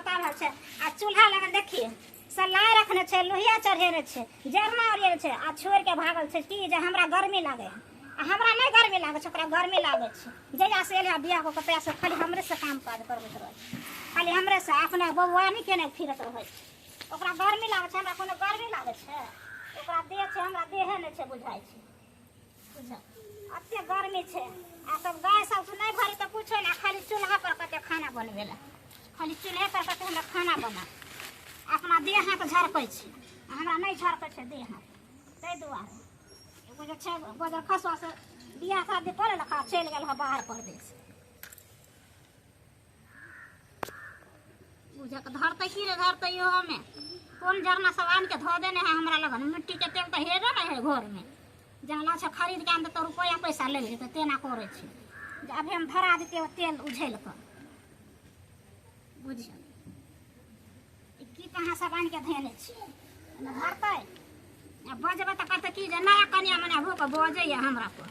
बता रहल छै। आ चूल्हा लगन देखिए सलाइ रखने छै, लोहिया चढ़ेने छै, जरना ओरियने छै, आ छोड़ि के भागल छै की जे हमरा गर्मी लागे है। आ हमरा नहि गर्मी लागै छै, ओकरा गर्मी लागै छै। जहिया से एलै बियाह कऽ के तहिया से खाली हमरे से काम काज करबैत रहै छै, खाली हमरे से अपने बौआनी केने फिरत रहै छै। ओकरा गर्मी लागै छै, हमरा कोनो गर्मी लागै छै? ओकरा देह छै, हमरा देहे नहि छै, बुझाइ छै। बुझल एते गर्मी छै। आ सब गाय सब नहि भरी तऽ कुछो नहि, खाली चूल्हा पर कते खाना बनबै लए, खाली चूल्हे पर कते हमरा खाना बना। अपना देह हाथ झरकै छै, हमरा नहि झरकै छै देह हाथ। ताहि दुआरे एगो जे छै गोजर खसुआ से बियाह शादी कऽ लेलक आ चलि गेल हँ बाहर परदेश। बुझक धरतै की रे धरतै? इहोमे कोन जरना सब आनि के धऽ देने है हमरा लगन। मिट्टी के तेल तऽ हेबे नहि है घरमे, जंगला छै खरीद के आनतै तऽ रुपैआ पैसा लागि जेतै। तेना करै छै जे अभी हम धरा देतियै तेल उझलि कऽ। बुझियौ ई की कहाँ सब आनि के धेने छी, एहिमे धरतै? आ बजबै तऽ कहतै की जे नया कनिया मनिया भऽ कऽ बजैए हमरा पर।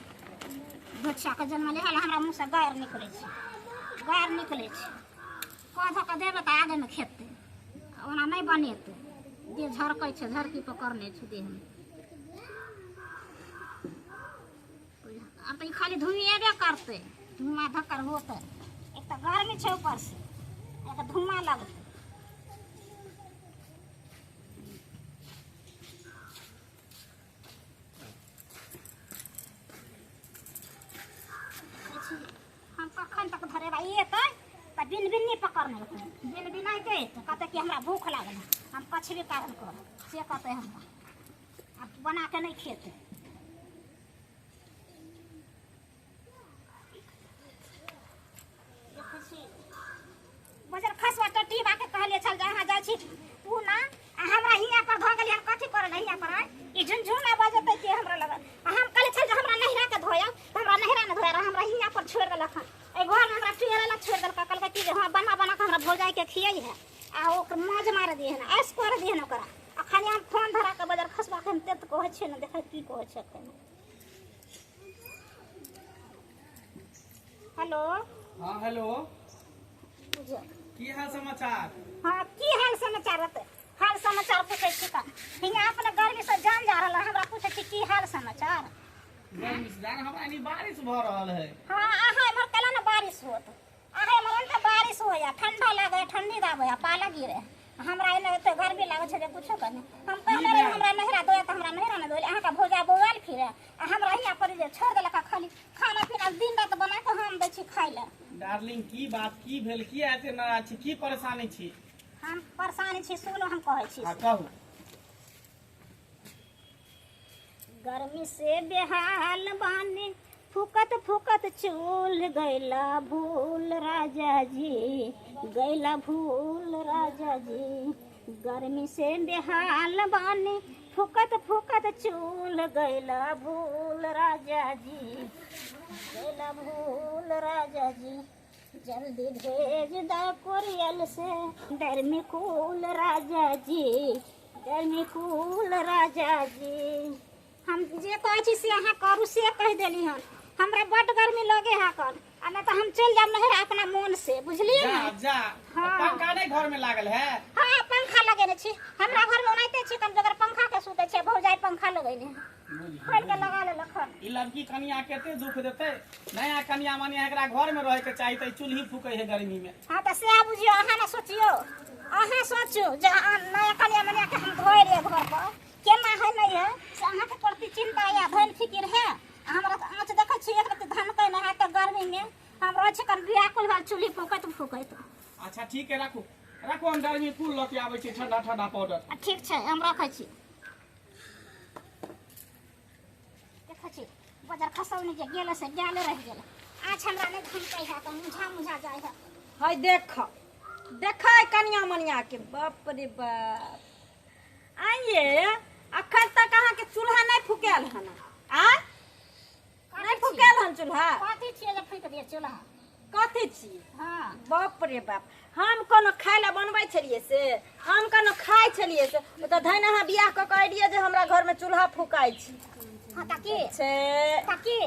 बच्चाके जन्म लेहल हमरा मुँहसँ गारि निकलै छै, गारि निकलै छै। कऽ धऽ कऽ देबै तऽ आगेमे खेतै, ओना नहि बनेतै। देह झरकै छै, झरकी पकड़ने छै देहमे। आब तऽ ई खाली धुएबे करतै, धुआँ धक्कर होतै। एक तऽ गर्मी छै, ऊपरसँ एक तऽ धुआँ लगतै। हम कखन तक धरेबै? ई एतै तऽ बिन बिन्नी पकड़ने रहतै, बिन बिनाइते एतै। कहतै कि हमरा भूख लागल है, हम कछबे कारण करब, से कहतै। हमरा आब बना के नहि खेतै। देखै छी बजर खसवा टट्टी बाके कहलिए छल जे अहाँ जाइ छी पूना आ हमरा हियाँ पर धऽ गेलियै हन, कथी करै लए हियाँ पर आइ ई झुनझुना बजतै के हमरा लगन। आ हम कहलियै छल जे हमरा नहिरा के धोयब तऽ हमरा नहिरा नहि धोय, हमरा हियाँ पर छोड़ि देलक हन। एहि घरमे हमरा पियरै लए छोड़ि देलक। कहलकै कि जे हँ बना बना कऽ हमरा भौजाइके खियै है आ ओकर मौज मारि दिहन, ऐश कर दिहन ओकरा। अखन हम फोन धरा कऽ बजर खसबा के हम तेत कहै छियै ने, देखै की कहै छै एखन। हेलो। हाँ हेलो, की हाल समाचार? हाँ की हाल समाचार रहतै? हाल समाचार पूछै छी तऽ हियाँ अपने गर्मी से जान जा रहल है, हमरा पूछै छी की हाल समाचार? गर्मी से जान, हमरा एनी बारिश भऽ रहल है। हाँ अहाँ एम्हर केला ने बारिश होत? अहाँ एम्हर तऽ बारिश होइए, ठंडा लागै, ठंडी दाबै, पाला गिरे। हमरा एने एते गर्मी लागै छै जे कुछो कने। हम कहने रही हमरा नहिरा दोया तऽ हमरा नहिरा नहि दोले। अहाँके भौजा बौआल फिरे आ हमरा हियाँ पर जे छोड़ि देलक। खाली खाना पीना दिन रात बना कऽ हम दै छी खाइ लए। डार्लिंग, की बात की भेल? की एते नाराज छी? की परेशानी छी? हम परेशानी छी, सुनू हम कहै छी। हाँ कहू। गर्मी से बेहाल बानी, फुकत फुकत चूल, गैला भूल राजा जी, गैला भूल राजा जी। गर्मी से बेहाल बानी, फुकत फुकत चूल, गैला भूल राजा जी, गैला भूल राजा जी। जल्दी भेज द कोरियल से गर्मी कूल राजा जी, गर्मी कूल राजा जी। हम जे कहै छी से अहाँ करू, से कहि देली हन। हमरा बड्ड गर्मी लगे है कन, आ नहि तऽ हम चलि जायब नहिरा अपना मोन से, बुझलियै जा ने? जा। हाँ। पंखा नहीं घर में लागल है? हाँ पंखा लगेने छी हमरा घर में, ओनाहिते छी कम जगह पंखा के सुतै छै। भौजाइ पंखा लगेने है, खोलि के लगा लेलक हन। ई लड़की कनिया कते दुख देतै। नया कनिया माने एकरा घर में रहे के चाही, त चूल्ही फूकै है गर्मी में। हाँ तऽ सएह बुझियौ। अहाँ ने सोचियौ, अहाँ सोचू जे अहाँ नया कनिया मनिया के हम धोइ रहियै घर पर, केना है नहि है से अहाँके प्रति चिंता या धन फिकिर है। आ हमरा तऽ आँच देखै छी एक रत्ती धनकै नहि है, तऽ गर्मीमे हम रहै छी कन व्याकुल भेल चूल्ही फूकैत फूकैत। अच्छा ठीक है, राखू राखू, हम गर्मी कुल लऽ के आबै छी, ठंडा ठंडा पाउडर। आ ठीक छै, हम रखै छी। देखै छी बजार खसौनी जे गेलै से गेले रहि गेलै। आँच हमरा नहि धनकै है तऽ मुझा मुझा जाइ है। है देख देख कनिया मनिया के, बाप रे बाप। आइए अखन तक अहाँके चूल्हा नहि फुकायल हन? आय नहि फुकायल हन चूल्हा? कथी छियै जे फूकि दियै चूल्हा? कथी छियै? हाँ। बाप रे बाप, हम कोनो खाय लए बनबै छलियै से, हम कोनो खाइ छलियै से? ओ तऽ धनि अहाँ बियाह कऽ कऽ एलियै जे हमरा घरमे चूल्हा फुकाइ छै। हाँ तऽ की छै? तऽ की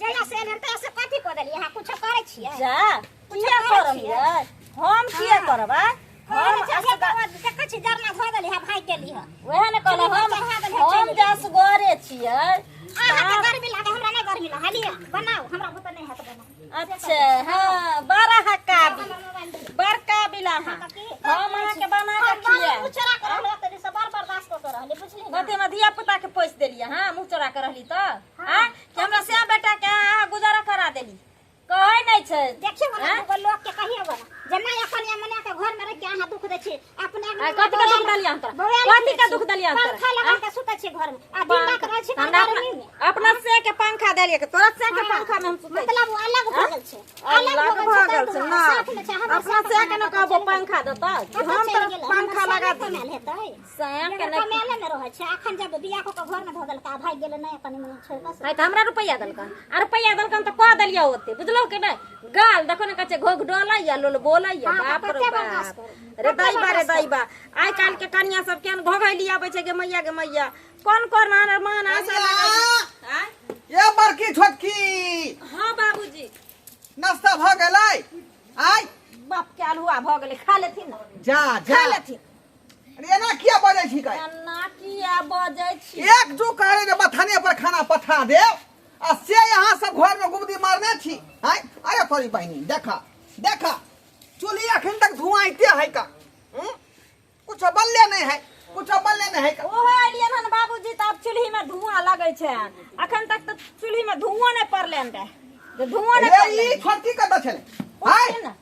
जहिया से एलियै तहिया से कथी कऽ देलियै अहाँ? कुछो करै छियै? जा कुछो किया करै करब छियै? यै? हम किया हाँ। करब? आय हम देखै छी जरना धो देली है भागि गेली है वएह ने कहलहुँ चुल्ही हम पर चढ़ा देली है, हम चलि जे असगरे छियै अहाँके गर्मी लागे हमरा नहि गर्मी लागे लिअ बनाउ हमरा बुते नहि हैत बनाउ अच्छा हाँ बड़ा हक्का हमर मोबाइल दे बड़का बिला अहाँ हम अहाँके बना कऽ खियाएब मुँह चोरा के रहलै ओते दिनसँ बड़ बर्दाश्त कऽ के रहलै बुझली ने कथी हमरा धिया पुता के पोसि देलियै हाँ मुँह चोरा के रहली तऽ आँय कि हमरा श्याम बेटा के अहाँ गुजारा करा देली कहै नहि छै देखियौ ने आँय? दूगो लोक के कहियौ ने जे नहि एखन ये मने के घर में रह के अहाँ दुख दै छी अपने आँय, कथी के दुख देलियै हम तोरा? कथी के दुख देलियै हम तोरा? पंखा लगा के सुतै छी घर में आ दिन रात रहै छी हमरा गर्मी में अपना से के पंखा देलियै के तोरा से के पंखा में हम सुतै छी। मतलब वो अलग भऽ गेल छै अलग भऽ गेल छै ना ना साथ में छै हमरा अपना से के न कहबो पंखा देतै कतऽ हम चलि तोरा गेलै? पंखा हमर लगा साले देली कमायल हेतै सया के एकर नहि कमायले नहि रहै छै अखन जब बियाह कऽ के घर में धऽ देलकै आ भागि गेलै नहि कनि मनि छोड़ि कऽ आइ तऽ हमरा रुपैआ देलकन आ रुपैआ देलकन तऽ कऽ देलियै ओते बुझलहुँ कि नहि गाल देखो ने कहै छै घोघ डोलैया लोल बोलैया हाँ, तऽ बाप रे कते बर्दाश्त बाप करू? रे कते दैबा रे बर्दाश्त करू? दैबा आइ काल्हि के कनिया सब केहन घोघैली आबै छै गे मैया गे मैया कोन कोन आन मान आशा लागल छै? आँय? ये बड़की छोटकी हाँ बाबूजी नाश्ता भऽ गेलै आय बाप के अल्हुआ भऽ गेलै खा लेथिन ने जा जा खा लेथिन अरे एना किया बजै छी कै एना किया बजै छी एक जू कहले जे बथाने पर खाना पठा देब आ से यहाँ सब घर में गुबदी मारने छी आय अरे तोरी बहिनी देखा देखा चूल्ही अखन तक धुआं आइते है का हम्म? कुछ बल्ले नहीं है कुछ बल्ले नहीं है का ओहो एलियन हन बाबूजी तऽ आब चूल्ही में धुआं लगै छै अखन तक तऽ चूल्ही में धुआं नहि पड़लै रहे जे धुआं नहि रे पड़लै ई छोटकी कतऽ छलै आय उठथिन ने।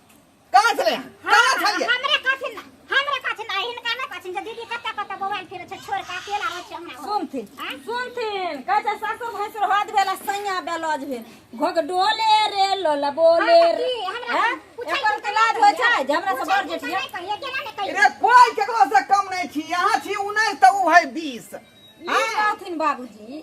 कहाँ छलै अहाँ? कहाँ छलियै हमरे कहथिन ना हमरे कहथिन ना हिनका नहि कहथिन जे दीदी कतऽ कतऽ मोबाइल फिरै छै छोड़ि कऽ अकेला रहै छै हमरा सुनथिन आँय? सुनथिन कहै छै सासुर भैंसुर हद भेल आ सैया बेलज भेल घोघ डोले रे लोला बोले हाँ, तऽ रे की? हमरा हैं? पूछै एकर छी तऽ तऽ लाज नहि होइ छै कहियै। जे हमरा से पूछै बड़ छी जेठ तऽ यऽ नहि कहियै, केना नहि कहियै? रे कोई केकरो से कम नहीं छी यहाँ छी 19 तऽ उ है 20 ई कहथिन बाबूजी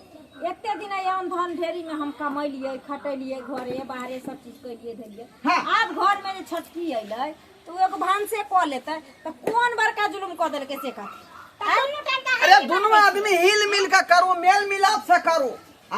एते दिन अन धन ढेरी में हम कमैलियै खटेलियै घरे बाहरे सब चीज कैलियै धेलियै हाँ। आब घर में जे छोटकी अयलै तऽ ओ एगो भानसे कऽ लेतै तऽ कोन बड़का जुलुम कऽ देलकै से कहथिन तऽ दुनू टाइम तऽ अरे अहाँ दुनू आदमी हिल मिल के करू मेल मिलाप से करू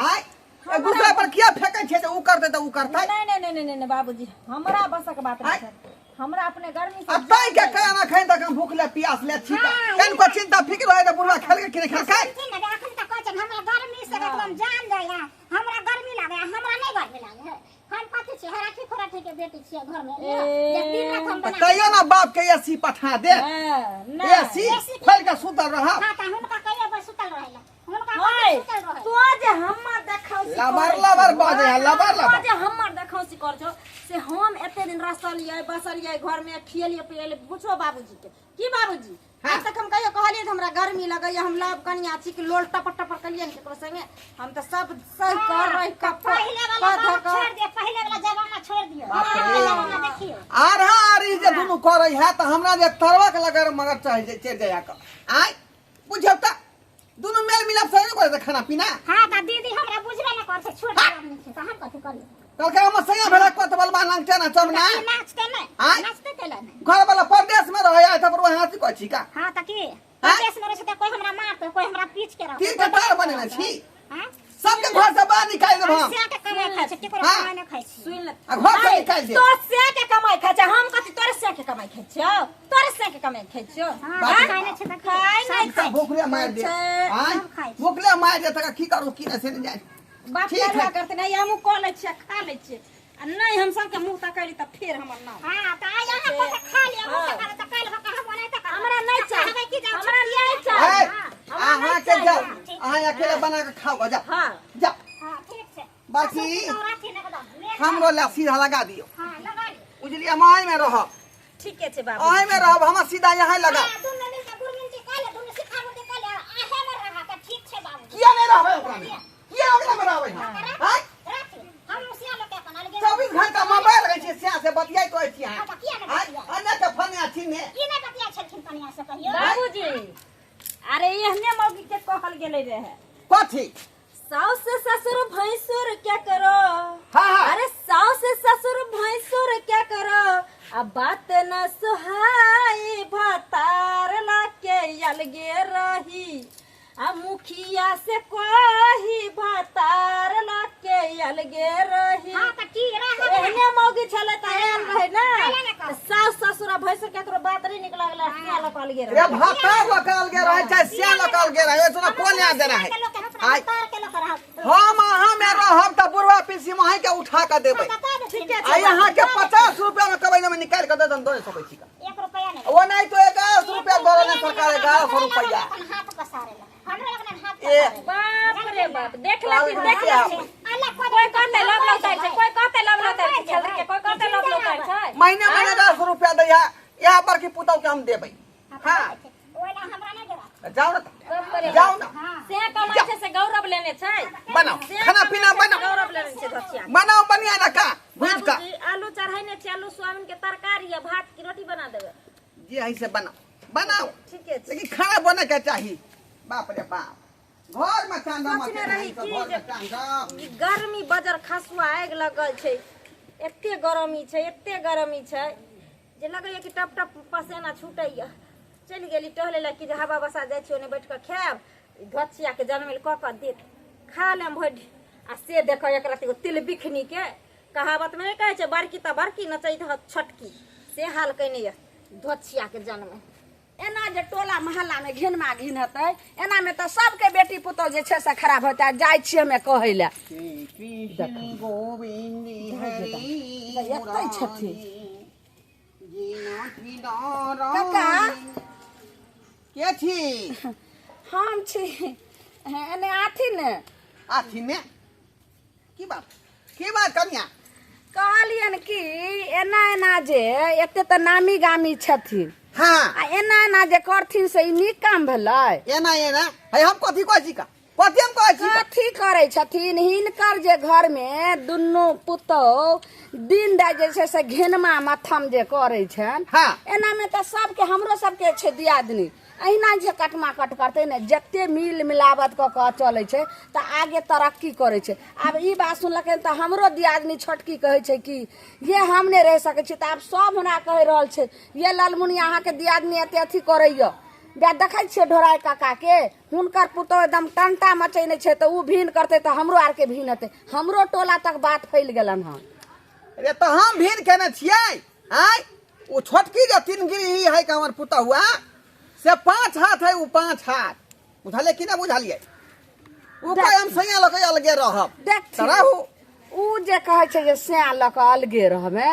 आय एक दूसरा पर किया फेंकै छै जे उ करतै तऽ उ करतै नहीं नहीं नहीं नहीं नहीं बाबूजी हमरा बसक बात नहीं आँय? छै हमरा अपने गर्मी आ से तैं के कयाना खैन तक हम भूख ले प्यास ले छी हाँ, कनिको चिंता फिक्र होय तऽ बुढ़वा खेलकै कि नहि खेलकै सुनथिन ने, अखन तऽ कहै छनि, हमरा गर्मी से एकदम जान जाइए हमरा गर्मी लागे हमरा नहि गर्मी लागे है हम कथी छियै हराठी खोराठी के बेटी छियै घर में ए। जे दिन रात हम तऽ बना कहियो ना बाप के एसी पठा दे हाँ, नहीं। एसी खोल के सुतल रह हाँ तऽ हुनका कहियो बस सुतल रहै ला हुनका हाय, कहियो सुतल रहै तो जे हमर देखौसी लबर करै लबर छौ, बाजै है, लबर तो लबर। जे हमर देखौसी करै छौ से हम एते दिन रसलियै बसलियै घर में खियलियै पियलियै पूछो बाबूजी के की बाबूजी हाँ। आइ तक हम कहियो कहलियै जे हमरा गर्मी लगैया हम लाभ कनिया छी कि लोल टपर टपर कलियै ने केकरो संगे हम तऽ सब सही कर रही कप पहिले वाला बात छोड़ दियौ पहिले वाला जमाना छोड़ दियौ बाप रे। आब के जमाना देखियौ आरहा आरी जे दुनू करै है तऽ हमरा जे तरवक लगर मगर चढ़ जाय चढ़ि जाय कऽ आय बुझब तऽ दुनू मेल मिलाप से नहि करै खाना पीना हाँ तऽ दीदी हमरा बुझबे नहि करै छै छोट आदमी छै तऽ हम कथी करियै कहलकै हमर सैया भेला कत बलबा लंगटे ना चमना की नाचते नहि आँय? नाचते केला नहि घर वाला परदेश में रहे आय तब वहाँ से कहै छी का हाँ तऽ की परदेश में रहै छै तऽ कोइ हमरा मारतै कोइ हमरा पीट के रहतै तीन के तार बनेने छी हाँ सबके घर से बाहर निकालि देब हम से के कमाइ खाइ छै केकरो हाँ। कमाइ नहि खाइ छी सुन ले आ घर से निकालि दे। तोर से के कमाई खाइ छै हम कथी तोरे से के कमाई खाइ छियौ तोरे से के कमाई खाइ छियौ हाँ बाप रे। खाइ नहि छै तऽ की? खाइ नहि सब खाइ छै। भूखले मारि दे छै। आय सब खाइ छै। भूखले मारि दे तका की करू की नहि से नहि जानि बाप ठीक करबा है। करते नहीं हमहूँ कऽ लै छियै खा लै छियै आ नहि हम सबके मुँह तकैली तऽ फेर हमर नाम हाँ तऽ आइ अहाँ कऽ के खा लिअ हम तऽ खा लेब, तऽ काल्हि भऽ कऽ हम ओनाहिते करब। हमरा नहि तऽ चाही। कहबै की जे हमरा छुट्टी नहि अछि। चाही। ए, हाँ, हमरा नहि अहाँ के चाही। जाउ अहाँ अकेले बना के खाओ जाओ हाँ जाओ हाँ, ठीक छै। बाकी ससुर पुतहु रहथिन एकदम, मेल हमरो ला सीधा लगा दियौ हाँ, लगा लिअ। बुझलियै हम अहीं में रहब ठीके छै बाबू अहीं में रहब हम सीधा यहाँ लगा हाँ, दुनू मिल कऽ गुरमिलती कऽ ले, दुनू सिखा बुद्धि कऽ ले, अहें मे रहऽ तऽ ठीक छै बाबू। किया नहीं रहबै ओकरा में किया ओकरा में रहबै हम आँय? राखी, हम उसिया लोक के अपन अलगे 24 घंटा मोबाइल रहै छै स्या से बतियाइत रहै छी अहाँ हाँ, तऽ किया नहि आँय? बतियाइ? अन्य के फनिया छी ने की नहि बतियाइ छलखिन कनिया से कहियो? बाबूजी अरे एहने मौगी के कहल गेलै रहे कथी साउस ससुर भैंसुर क्या करो हाँ, हाँ। अरे साउस ससुर भैंसुर क्या करो अब बात न सुहाई भतार लाके अलगे रही आ मुखिया से कही भतार लाके अलगे रही हाँ, तऽ की रहब? एहने मौगी छलै तऽ आयल रहै ने आयल ने तऽ साउस ससुर ससुरा भैंसुर के तोरा बात नहीं निकल गेलै सिया लऽ कऽ अलगे रे रहै। भाता लकाल गे रहे चाहे सिया लकाल गे रहे ओइसना कोन याद देना है आइ हम अहाँ में रहब तऽ बुढ़वा पीसी में के उठा के देबै ठीके आ अहाँ के 50 रुपया में कबै में निकाल के दे दम दे सकै छी का। एक रुपया नहीं ओ नहीं तो 1100 रुपया दे ने सरकार 1100 रुपया हाथ पसारे ला हमरो लगन हाथ ए बाप रे बाप देख लेथिन देख क्या? लेथिन कोई कहते लव लौतार छै कोई कहते लव लौतार छै खेल के कोई कहते लव लौतार छै महीने महीने 1100 रुपया दैया यहाँ पर की पुतौ के हम देबै हाँ ओला हमरा नहीं देबा जाओ ना बाप रे जाओ ना से कमाइ छै से गौरव लेने छै बनाओ से खाना कमाइ पीना छै से बनाओ गौरव लेने छै धचिया बनाओ बढ़िया ना का भूज का बाबूजी आलू चढ़ेने छै आलू सोयाबीन के तरकारी आ भात की रोटी बना देबै जे है से बनाओ बनाओ ठीके छै लेकिन खाना बने के चाही बाप रे बाप घर में चांदा सोचने रही घर की में जे चांदा ई गर्मी बजर खसुआ आगि लगल छै एते गरमी छै एते गरमी छै जे लगैया कि टप टप पसेना छूटैया चलि गेली टहले लए कि जे हवा बसा जाइ छी ओने बैठ कऽ खायब धोचिया के जनमेल कऽ कऽ देत खा लेम भरि आ से देखऽ एक रति एगो तिल बिखनी के कहावत मे नहि कहै छै बड़की तऽ बड़की नचैत हत छोटकी से हाल कयने यऽ धोचिया के जनमे एना जे टोला मोहल्लामे घिनमा घिन हेतै एनामे तऽ सबके बेटी पुतोह जे छै से खराब हेतै आ जाइ छियै हमे कहै लए कृष्ण गोविंद हरि एतै छथिन काका के छी हम छी एने आथिन ने आथिन ने की बात की बात कनिया कहलियनि कि एना एना जे एते तऽ नामी गामी छथिन हाँ आ एना एना जे करथिन से ई नीक काम भेलै एना एना है हम कथी कहै छी का कथी हम कहै छी का? कथी करै छथिन हिनकर जे घरमे दुनू पुतोह दिन राति जे छै से घेनमा मथम जे करै छनि हाँ। एनामे तऽ सबके हमरो सबके छै दियादनी अहिना जे कटमा कट करतै ने जते मिल मिलावट कऽ कऽ चलै छै तऽ आगे तरक्की करै छै आब ई बात सुनलकै तऽ हमरो दियादनी छोटकी कहै छै कि ये हम नहि रहि सकै छी तऽ आब सब हमरा कहि रहल छै ये ललमुनिया अहाँके दियादनी एते अथी करैया बे देखै छियै ढोराइ काकाके हुनकर पुतोह एकदम टंटा मचेने छै तऽ ओ भिन करतै तऽ हमरो आरके भिन हेतै हमरो टोला तक बात फैल गेलन हन अरे तऽ हम भिन केने छियै आँय ओ छोटकी जे तीन गिरी है के हमर पुतहुआ से 5 हाथ है ओ 5 हाथ बुझलियै कि नहि बुझलियै ओ कहे हम सैया लऽ के अलगे रहब देखथिन तऽ रहू उ जे कहै छै जे सैया लऽ कऽ अलगे रहबै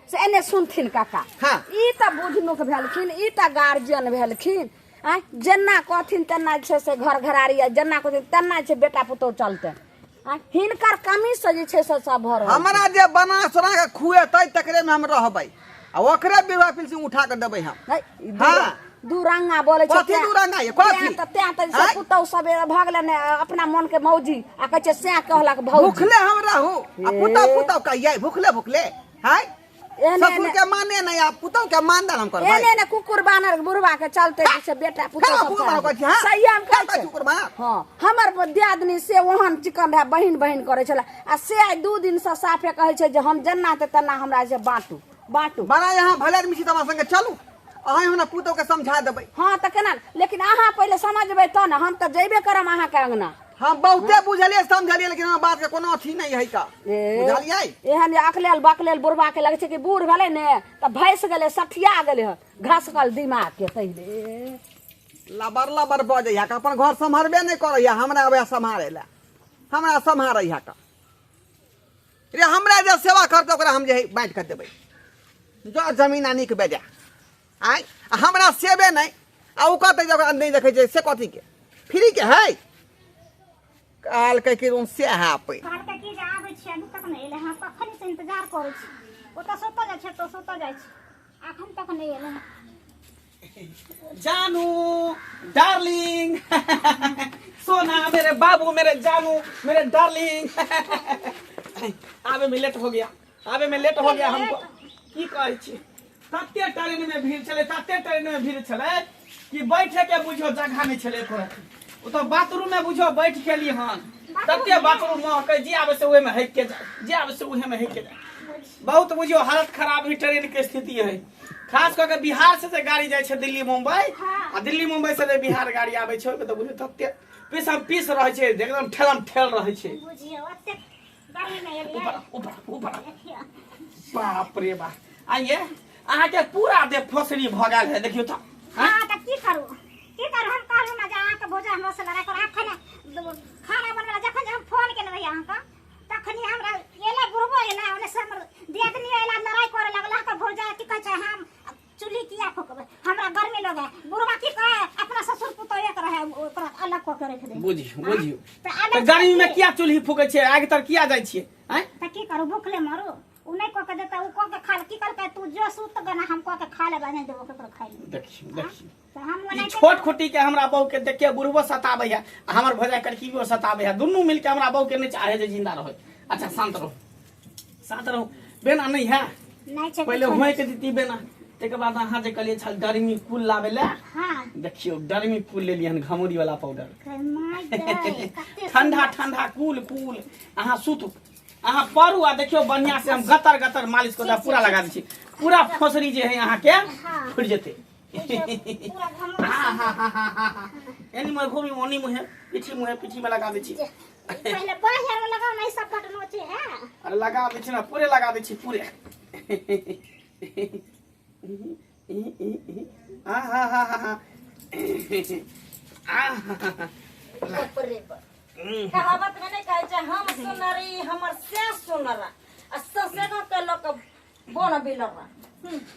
से एने सुनथिन काका हाँ। ई तऽ बुझनुक भेलखिन ई तऽ गार्जियन भेलखिन आँय जेना कहथिन तेना जे छै से घर घरारी आ जेना कहथिन तेना जे छै बेटा पुतोह चलतै आँय हिनकर कमीसँ जे छै से सब भऽ रहल छै। हमरा जे बना सोना के खुएतै तकरे में हम रहबै आ ओकरे विवाह पिलसिंग उठा के देबै हम है, ई हाँ। दू रंगा बोलै छै कथी दू रंगा ये? कथी? तें तऽ तें तऽ से आँय? पुतहु सब भऽ गेलै ने अपना मन के मौजी आ कहै छै सैह कहलक भौजी भूखले हम रहू आ पुतौ पुतौ कहियै भूखले भूखले है एहने ससुर एहने के माने नहीं आ पुतौ के मानदान हम करबै एहने ने कुकुर बानर बुढ़वा के चलते जे छै बेटा पुतहु खेला सब कुकुर बानर खराब कहै छी, हाँ? सही हम कहै खेला छै कुकुर बानर। हाँ हमर दियादनी से ओहन चिकन रहै बहिन बहिन करै छलै आ से आइ 2 दिन से साफे कहै छै जे हम जेना ते तेना हमरा जे बाँटू बाँटू बड़ा यहाँ भले आदमी छी तऽ हमरा संगे चलू अहाँ हमरा पुतौ के समझा देबै हाँ तऽ केना लेकिन अहाँ पहिले समझबै तऽ ने हम तऽ जेबे करब अहाँके अंगना हम बहुते बुझलियै समझलियै लेकिन हमरा बात के कोनो अथी नहीं है का ए, बुझलियै एहन जे अकलेल बकलेल बुढ़वा के लगै छै कि बूढ़ भेलै ने तऽ भैंस गेलै सठिया गेलै हन घसकल दिमाग के तहिले लबर लबर बजैया का अपन घर सम्हारबे नहीं करैया हमरा आबै सम्हारे ला हमरा सम्हारैया का रे हमरा जे सेवा करतै ओकरा हम जे है बाँटि कऽ देबै जो जमीन आनि के बेजा आँय आ हमरा सेवे नहि आ ओ कहतै जे ओकरा नहि देखै छै से कथीके फ्रीके है कहलकै कि से है पे कहलकै कि जे आबै छियै अभी तक नहि एलै हँ कखन से इंतजार करै छी ओतऽ सुतल जाइ छै तऽ सुतल जाइ छै अखन तक नहि एलै हँ जानू डार्लिंग सोना मेरे बाबू मेरे जानू मेरे डार्लिंग आबे में लेट हो गया आबे में लेट हो गया हमको की कहै छी तते ट्रेन में भीड़ छलै तते ट्रेन में भीड़ छलै कि बैठे के बुझो जगह नहीं छलै एको रत्ती। ओ तऽ बाथरूम में बुझो बैठ गेली हन तते बाथरूम महकै जे आबे से ओहे में हकि के जाय जे आबे से ओहे में हकि के जाय बहुत बुझियो हालत खराब है ट्रेन के स्थिति है खास कऽ के बिहार से जे गाड़ी जाइ छै दिल्ली मुंबई आ दिल्ली मुंबई से जे बिहार गाड़ी आबै छै ओहिमे तऽ बुझियो तते पीस हम पीस रहै छै एकदम ठेलम ठेल रहै छै बुझियौ ओतेक गर्मी मे एलियै ऊपर ऊपर ऊपर देखियौ बाप रे बाप आइए अहाँके पूरा देह फोसरी भऽ गेल है, देखियौ तऽ। हाँ, तऽ की करू, की करू? हम कहलहुँ ने जे अहाँके भौजाइ हमरा से लड़ाइ करू। अखन खाना बनबै लए जखन जे हम फोन केने रहियै अहाँके, तखनी हमरा एला बुढ़बो एला, ओने से हमर दियादनी एला, लड़ाइ करे लगला। अहाँके भौजाइ की कहै छै, हम चुल्ही किया फुकबै, हमरा गर्मी लगे। बुढ़बा की कहे, अपना ससुर पुतोह एक रहे, ओकरा अलग कऽ के राखि दे। बुझियौ, बुझियौ। तऽ अलग तऽ गर्मी में किया चूल्ही फूकै छियै, आगि तर किया जाइ छियै? आँय? तऽ की करू, भूखले मरू? उ नहि कऽ के देतै, उ कऽ के खा ले। की करतै? तू जो सुत गना, हम कऽ के खा लेबै, नहि देबो ककरो खाइ ले। देखियौ, देखियौ। तऽ हम ई ओनाहिते छोट खुटी के हमरा बहू के देख के बुढ़बो सताबै है आ हमर भौजाइ कड़कीबो सताबै है। दुनू मिल के हमरा बहू के नहि चाहे जे जिंदा रहे। अच्छा, शांत रहू, शांत रहू। बेना नहीं है? नहि छै। पहिले कुछो होय नहि। के दीती बेना, तकर बाद अहाँ जे कहलियै छल डरमी कुल लाबै लए। हाँ। देखियौ, डरमी कुल लेलियै हन, घमौरी वाला पाउडर। गे माय गे, कते ठंडा सुन्दर। ठंडा कूल कूल। अहाँ सुतू, अहाँ परू आ देखियौ बढ़िया से हम गतर गतर मालिश कऽ देब, पूरा लगा दै छी, पूरा फोसरी जे है अहाँके हाँ। फुटि जेतै। पूरा घमौरी। एनी मुहे घूमी, ओनी मुहे, पीठी मुहे, पीठी में लगा दै छी। पहिले बाहिर में लगाओ, नहीं सब कटनो छै है। अरे लगा दै छी ने, पूरे लगा दै छी पूरे। हाँ हाँ हाँ हाँ हाँ। बाप रे बाप। कहावत में नहीं कहै छै, हम सुनरी हमर से सुनरा आ ससे गाँव के लोक बोन बिलरा।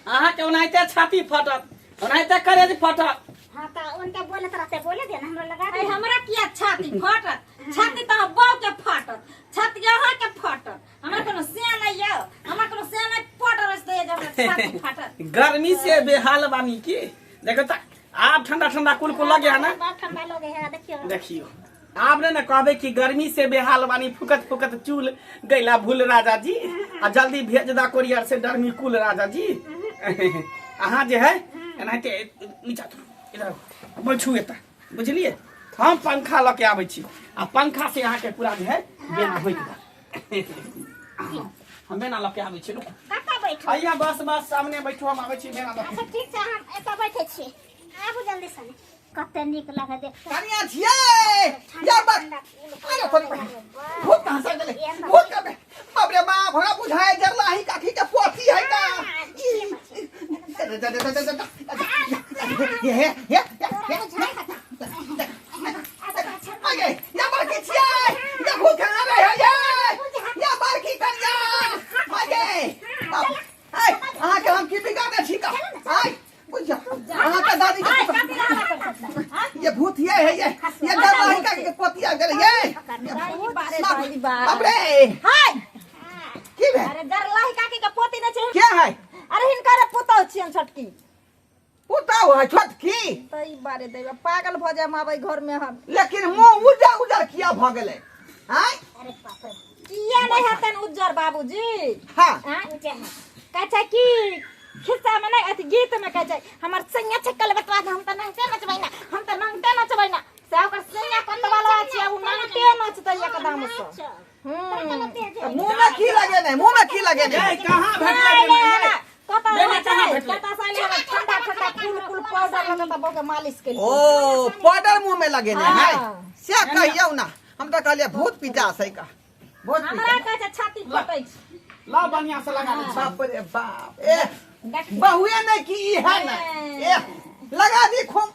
अहाँके ओनाहिते छाती फटत, ओनाहिते करेज फटत। हाँ, तऽ उनके बोलत रहते, बोले दे ना, हमरा लगा अरे दे। हमरा किया छाती फटत? छाती तऽ बौ के फटत, छाती अहाँ के फटत। हमरा कोनो से नहीं यौ, हमरा कोनो से नहीं फटल रहते जे हमरा छाती फटत। गर्मी से बेहाल बानी की। देखो तऽ आब ठंडा ठंडा कुल कुल लगे है ना? बड़ ठंडा लगे है, देखियो। देखियो, आब ने कहबे कि गर्मी से बेहाल बानी, फुकत फुकत चूल गैला भूल राजा जी, आ जल्दी भेज दा कोरियर से डरमी कुल राजा जी। अहाँ जे है एनाहिते नीचा उतरू, इधर आउ, बैठू एतऽ, बुझलियै? हम पंखा लऽ के आबै छी आ पंखा से अहाँके पूरा जे है बेना होइत गेल। हम बेना लऽ के आबै छी, रुकू। कतऽ बैठू? आइया, बस बस, सामने बैठू, हम आबै छी बेना लऽ के। अच्छा, ठीक छै, हम एतऽ बैठे छी, आबू जल्दी से। कते नीक लगे देख के। कनिया छियै या बस। अरे थोड़ी भूत कहाँ से गेलै? भूत कहाँ? बाप रे बाप, हमरा बुझाय जरला ही काकी के पोथी है का। हे हे हे, आगे या बड़की छियै, या भूत कहाँ रहे है ये या बड़की कनिया आगे। बाप, आय, अहाँके हम की बिगाड़ने छी का? आय, बुझिया अहाँके दादी के ये भूत ये है, ये जरला ही काकी के पोथी आ गेलै ये। बाप रे, हाय। की भेल? अरे जरलाही काकी के पोती नहि छै। के है? अरे हिनकर पुतहु छियन छोटकी। पुतहु है छोटकी? तऽ ई बारे देबे पागल भऽ जायब आबै घर में हम। लेकिन मुंह उजर उजर किया भऽ गेलै? आँय? अरे बाप रे। किया नहि हेतनि उज्जर बाबूजी? हाँ। आँय? उज्जर है। कहै छै कि खिस्सा में नहि, अथी गीत में कहै छै, हमर सैया छै कलबटवा, हम तऽ नंगटे नचबै ना, हम तऽ नंगटे नचबै ना। से ओकर सैया कतवाला छै, ओ नंगटे नचतै एकदम से। तऽ मुंह में की लगेने, मुंह में की लगेने? ए, कहाँ भेटलै नहि, बेना? नहि, कतऽ बेना रहै कहाँ छै? भेटलै? कतऽ से अयलै? ठंडा ठंडा कुल कुल पाउडर लगत बौ के मालिश केलकै। ओ पाउडर मुंह में लगेने है। हाँ। से कहियौ ना, हम तऽ कहलियै भूत पिचास है का, भूत हमरा पिचास। कहै छै छाती फटै छै। ला, बढ़िया से लगा दै छी। बाप रे बाप, ए बहुए नहीं की ई है ना। ए लगा दी खूब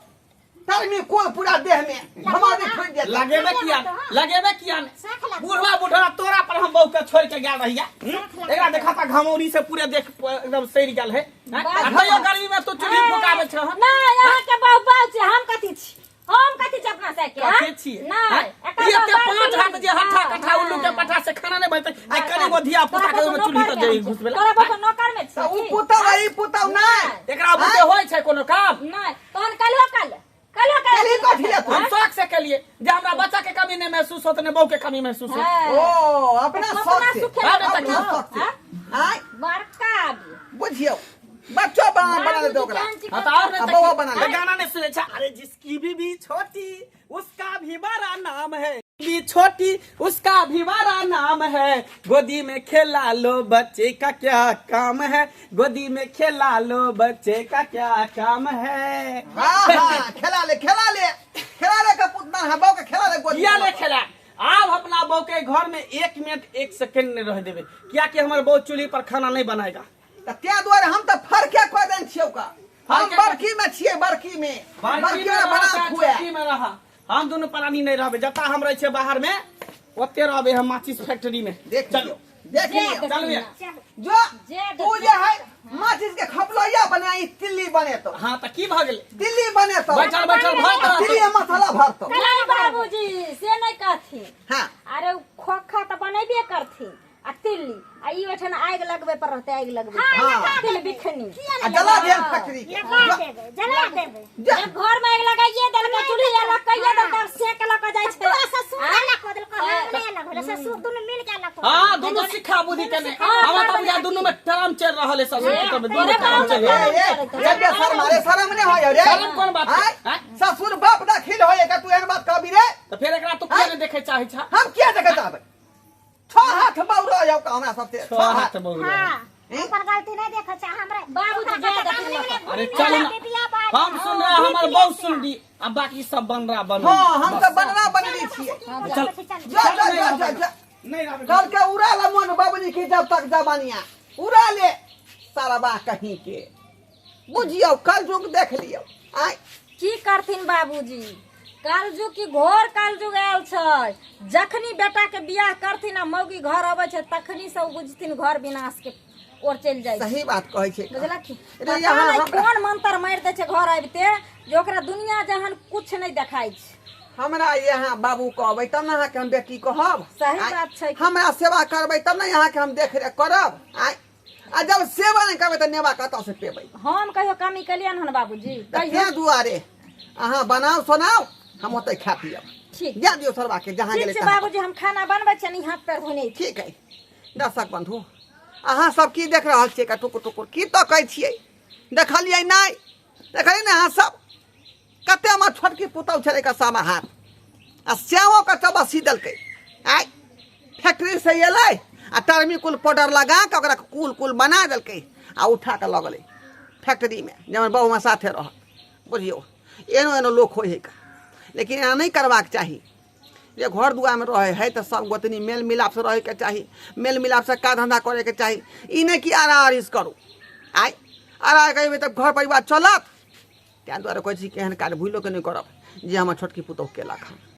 तरमी कोल पूरा देह में, हमारे फूट जाता। लगेबे किया, लगेबे किया ने? साख लग। बुढ़वा बुढ़वा तोरा पर हम बहू के छोड़ के गेल रहिया। एकरा देखा था, घमौरी से पूरे देख एकदम सड़ गेल है। हैं? आ तैयो गर्मी में तू चूल्ही फुकाबै छ? नहि, अहाँके बहु बहु छै, हम कथी छी? हम कथी छी अपना से के? कथी छियै? नहि। हैं? एकर ई एते बाप 5 हाथ जे हट्ठा कट्ठा उल्लू के पट्ठा से खाना नहि बनतै, आइ कनि गो धिया पुता के ओहिमे चूल्ही तऽ जरि घुसबेला। तोरा बाप नौकर में तऽ छी? उ पुतौ आ ई पुतौ नहि। एकरा बुते होइ छै कोनो काम? नहि, तहन कल्हो कल कल्हो कल कल्हि कथी लए तू? हम शौक से केलिए जे हमरा बच्चा के कमी नहीं महसूस होत, ने बहू के कमी महसूस होत। ओ अपना अपना शौक से। सुखे अरे अपना तकी। शौक से। आँय? बड़का आदमी। बुझियौ, बच्चो बना बना लेते ओकरा। हाँ, तो और नहीं आ बउआ तकी। बना ले। ये गाना नहीं सुने छा। अरे जिसकी बीबी छोटी उसका भी बड़ा नाम है, बीबी छोटी उसका भी बड़ा नाम है, गोदी में खेला लो बच्चे का क्या काम है, गोदी में खेला लो बच्चे का क्या काम है। हाँ हाँ, खेला ले, खेला ले, खेला ले का पुतना है, बहू के खेला ले गोदी किया में। नहीं खेला? आब अपना बहू के घर में 1 मिनट 1 सेकेंड नहीं रह देवे, क्या कि हमारे बहू चूल्ही पर खाना नहीं बनाएगा। तऽ तें दुआरे हम तऽ फरके कऽ देने छियौ का हम फरके कऽ- बड़की में छियै बड़की में बड़की बड़की में में रह बना चाहे खुए छोटकी में रह हम दुनू प्राणी नहीं रहबे जता हम रहे छियै बाहर में ओते रहबे हम माचिस फैक्ट्री में देख चलू लियौ देख लियौ चलू ये चलू जो जे तू जे है माचिस के खपलैया बनाई तिल्ली बनेतो हाँ तऽ की भऽ गेलै तिल्ली बनेतो बैठल बैठल भऽ आ तिल्ली रहत मसाला भरतो नहीं बाबूजी से नहीं कहथिन हाँ अरे उ खोखा तऽ बनेबे करथिन आ तिल्ली आ ई ओठन आगि लगबै पर रहतै आगि लगबै हाँ, पर। तिल बिखनी आ जला देल फैक्ट्री के लगा देबै जला देबै जा जब घर में आगि लगाइए देलकै चूल्ही अलग कइए देलकै आब सेक लऽ कऽ जाइ छै तोरा ससुर अलग कऽ देलकौ हम नहि अलग भेलै ससुर दुनू मिल के अलग कऽ हाँ दुनू सिखा बुद्धि के नहीं हमरा तऽ बुझाय दुनू में टर्म चल रहल है ससुर पुतोह में दुनू टर्म चल ए, रहल है। ए, ए, बे शर्म अरे शर्म नहीं होय रे शर्म कोन बात के? आँय? आँय? ससुर बाप दाखिल होय का तू एहन बात कहबी रे तऽ फेर एकरा तू किया नहीं देखे चाहे छा हम किया देखे चाहबै छह हाथ बौरा जाओ का हमरा सबसे छह हाथ बौरा हाँ अपन गलती नहीं देखै छै हमरा बाबूजी जाय देखिन अरे चल ना हम सुन रहा हमर बहुत सुन दी आ बाकी सब बन रहा बन हाँ हम तऽ बनरा बनली छियै चल जा जा जा जा जा नहीं रहबे कल के उड़ा ले मोन बाबूजी की जब तक जवानिया उड़ा ले सारा बा कहीं के बुझियौ कल युग देख लियौ आय की करथिन बाबूजी कलजुग की घोर कलजुग आयल छै जखनी बेटा के बियाह करथिन आ मौगी घर अबै छै तखनी से ओ बुझथिन घर विनाश के ओर चलि जाइ छै सही बात कहै छै बुझलखिन रे पता यहाँ नहि हमरा- कोन मंत्र मारि दै छै घर आबिते जे ओकरा दुनिया जहान कुछ नहि देखाइ छै हमरा यहाँ बाबू कहबै तब ने अहाँके हम बेटी कहब सही आँय? बात छै। हमरा सेवा करबै तब ने अहाँके हम देख रेख करब आँय आ जब सेवा नहि करबै तऽ नेवा कतऽ से पेबै हम कहियो कमी केलियनि हन बाबूजी तऽ कहियो तें दुआरे अहाँ बनाउ सोनाउ हम ओतै खा पियब ठीक जा दियौ सरवा के जहाँ ठीक गेलै छै तहाँ। बाबूजी हम खाना बनबै छियनि हाथ पैर धोने छी ठीक है दर्शक बंधु अहाँ सब की देख रहल छियै का टुकुर टुकुर की तकै छियै देखलियै नहि देखलियै ने अहाँ सब कते हमर छोटकी पुतहु छलै एकर सामा हाथ आ श्यामो के चबसी देलकै आइ फैक्ट्री से एलै आ टर्मी कुल पाउडर लगा कऽ ओकरा कुल कुल बना देलकै आ उठा कऽ लऽ गेलै फैक्ट्रीमे जे हमर बहुमा साथे रहत बुझियौ एहनो एहनो लोक होइ हइ का लेकिन एना नहि करबाक चाही जे घर दुआरमे रहै हइ तऽ सब गोतनी मेल मिलापसँ रहैके चाही मेल मिलापसँ काज धन्धा करैके चाही ई नहि कि आरा-आरिस करू आइ आरा करबै तऽ घर परिवार चलत ताहि दुआरे कहै छी कि एहन काज भूलो के नहि करब जे हमर छोटकी पुतोहु केलक हन।